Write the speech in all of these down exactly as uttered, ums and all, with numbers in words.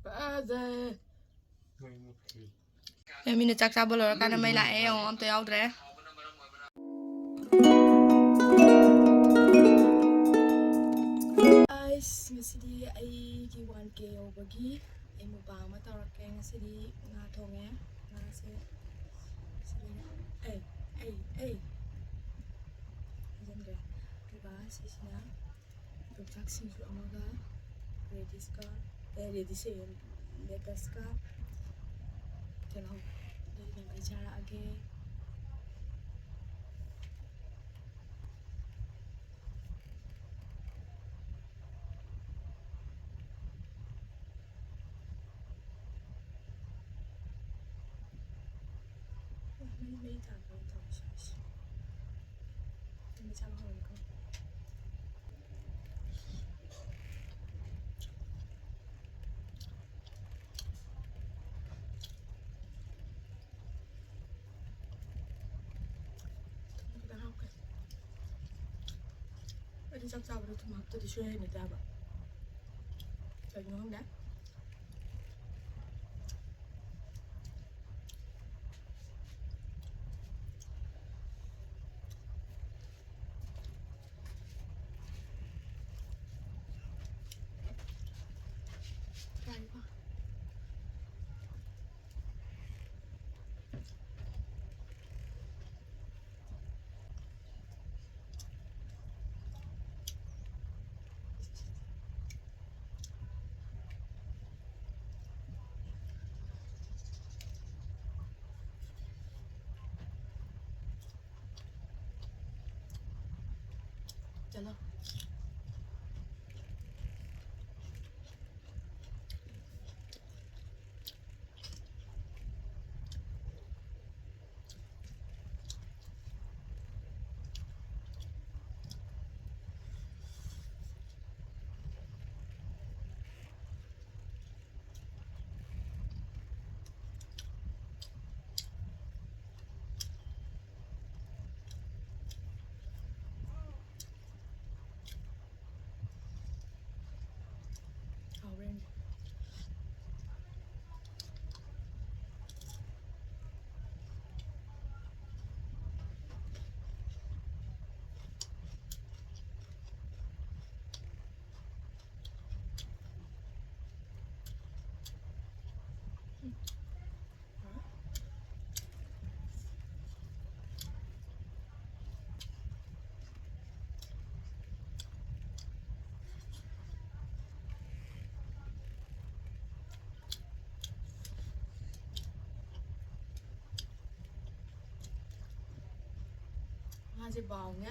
ꯐꯖꯩ꯫ ꯑꯦ, ꯃꯤꯅ ꯆꯥꯛ ꯆꯥꯕ ꯂꯣꯏꯔꯀꯥꯟꯗ ꯃꯩ ꯂꯥꯛꯑꯦ ꯌꯦꯡꯉꯣ, ꯑꯝꯇ ꯌꯥꯎꯗ꯭ꯔꯦ꯫ ꯑꯩꯁ, ꯉꯁꯤꯗꯤ ꯑꯩꯒꯤ ꯋꯥꯟ ꯀꯦ ꯌꯧꯕꯒꯤ ꯑꯩ ꯃꯨꯛꯕꯥꯡ ꯑꯃ ꯇꯧꯔꯛꯀꯦ꯫ ꯉꯁꯤꯗꯤ ꯉꯥ ꯊꯣꯡꯉꯦ꯫ ꯉꯥꯁꯦ ꯁꯤꯗ, ꯑꯩ, ꯑꯩ, ꯑꯩ ꯍꯩꯖꯤꯟꯈ꯭ꯔꯦ꯫ ꯑꯗꯨꯒ ꯁꯤꯁꯤꯅ ꯌꯣꯡꯆꯥꯛ ꯁꯤꯡꯖꯨ ꯑꯃꯒ, ꯔꯦꯗꯤꯁꯀ, ꯑꯦ, ꯔꯦꯗꯤꯁ ꯍꯥꯏꯌꯦ, ꯂꯦꯇꯁꯀ ꯇꯤꯜꯍꯧ꯫ ꯑꯗꯨꯗꯤ ꯃꯦꯠꯈꯥꯏ ꯆꯥꯔꯛꯑꯒꯦ꯫ ꯃꯩ, ꯃꯩ ꯊꯥꯟꯕ ꯑꯣꯏꯅ ꯇꯧꯔꯁꯤ꯫ ꯃꯩ ꯆꯥꯕ ꯍꯧꯔꯦꯀꯣ꯫ ꯊꯨꯝ ꯈꯤꯇꯪ ꯍꯥꯞꯀꯦ꯫ ꯑꯩꯗꯤ ꯆꯥꯛ ꯆꯥꯕꯗ ꯊꯨꯝ ꯍꯥꯞꯇꯗꯤ ꯁꯨꯡꯍꯩ ꯍꯩꯅꯗꯦ ꯍꯥꯏꯕ꯫ ꯀꯩꯒꯤꯅꯣ ꯈꯪꯗꯦ꯫ चलो। ꯁꯤ ꯕꯥꯎꯅꯦ꯫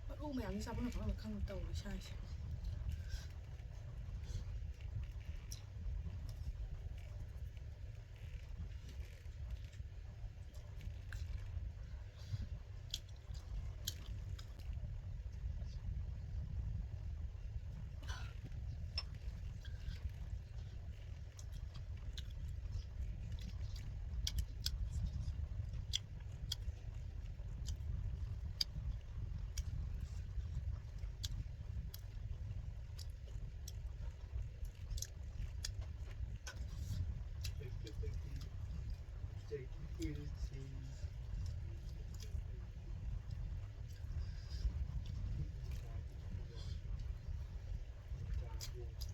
ꯃꯔꯨ ꯃꯌꯥꯝꯁꯦ ꯆꯥꯐꯝ ꯂꯥꯛꯐꯝ ꯑꯃ ꯈꯪꯗꯦ ꯇꯧꯔꯤ ꯏꯁꯥꯁꯦ꯫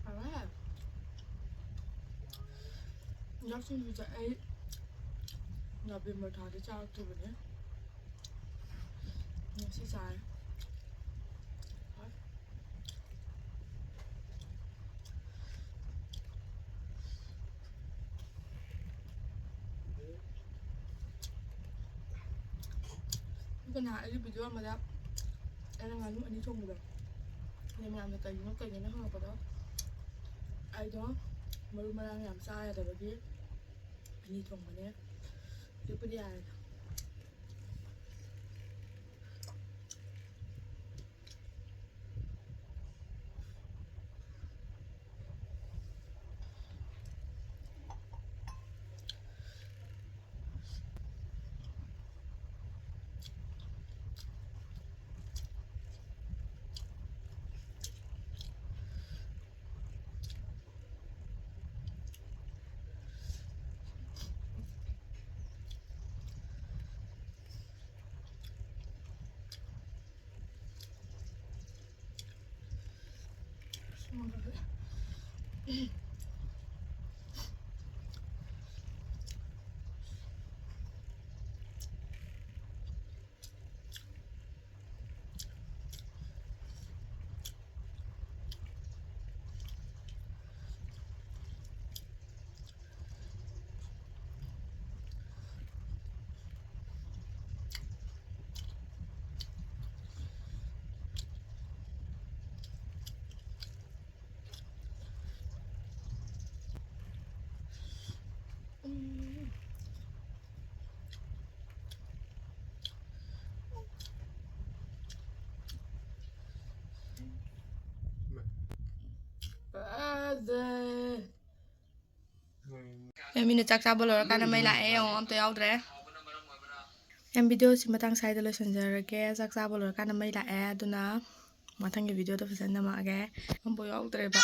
ꯍꯥꯎꯔꯦ꯫ ꯍꯟꯗꯛ ꯁꯤꯡꯖꯨꯁꯦ ꯑꯩ ꯅꯕꯦꯝꯕꯔ ꯊꯥꯗ ꯆꯥꯔꯛꯇ꯭ꯔꯤꯕꯅꯦ꯫ ꯉꯁꯤ ꯆꯥꯔꯦ꯫ ꯑꯗꯨꯒ ꯅꯍꯥꯟ ꯑꯩꯒꯤ ꯚꯤꯗꯤꯑꯣ ꯑꯃꯗ ꯑꯩꯅ ꯉꯥꯅꯨ ꯑꯅꯤ ꯊꯣꯡꯕꯗꯣ, ꯑꯗ ꯃꯌꯥꯝꯅ "ꯀꯩꯒꯤꯅꯣ, ꯀꯩꯅꯣꯅ?" ꯍꯪꯉꯛꯄꯗꯣ, ꯑꯩꯗꯣ ꯃꯔꯨ ꯃꯔꯥꯡ ꯌꯥꯝ ꯆꯥ ꯌꯥꯗꯕꯒꯤ ꯑꯅꯤ ꯊꯣꯡꯕꯅꯦ꯫ ꯍꯧꯖꯤꯛꯄꯨꯗꯤ ꯌꯥꯔꯦꯗ꯫ ꯑꯦ, ꯃꯤꯅ ꯆꯥꯛ ꯆꯥꯕ ꯂꯣꯏꯔꯀꯥꯟꯗ ꯃꯩ ꯂꯥꯛꯑꯦ, ꯌꯦꯡꯉꯣ, ꯑꯝꯇ ꯌꯥꯎꯗ꯭ꯔꯦ꯫ ꯑꯦꯝ, ꯚꯤꯗꯤꯑꯣꯁꯤ ꯃꯇꯥꯡ ꯁ꯭ꯋꯥꯏꯗ ꯂꯣꯏꯁꯤꯟꯖꯔꯒꯦ꯫ ꯆꯥꯛ ꯆꯥꯕ ꯂꯣꯏꯔꯀꯥꯟꯗ ꯃꯩ ꯂꯥꯛꯑꯦ, ꯑꯗꯨꯅ ꯃꯊꯪꯒꯤ ꯚꯤꯗꯤꯑꯣꯗ ꯐꯖꯅ ꯅꯝꯃꯛꯑꯒꯦ꯫ ꯑꯝꯐꯥꯎ ꯌꯥꯎꯗ꯭ꯔꯦꯕ꯫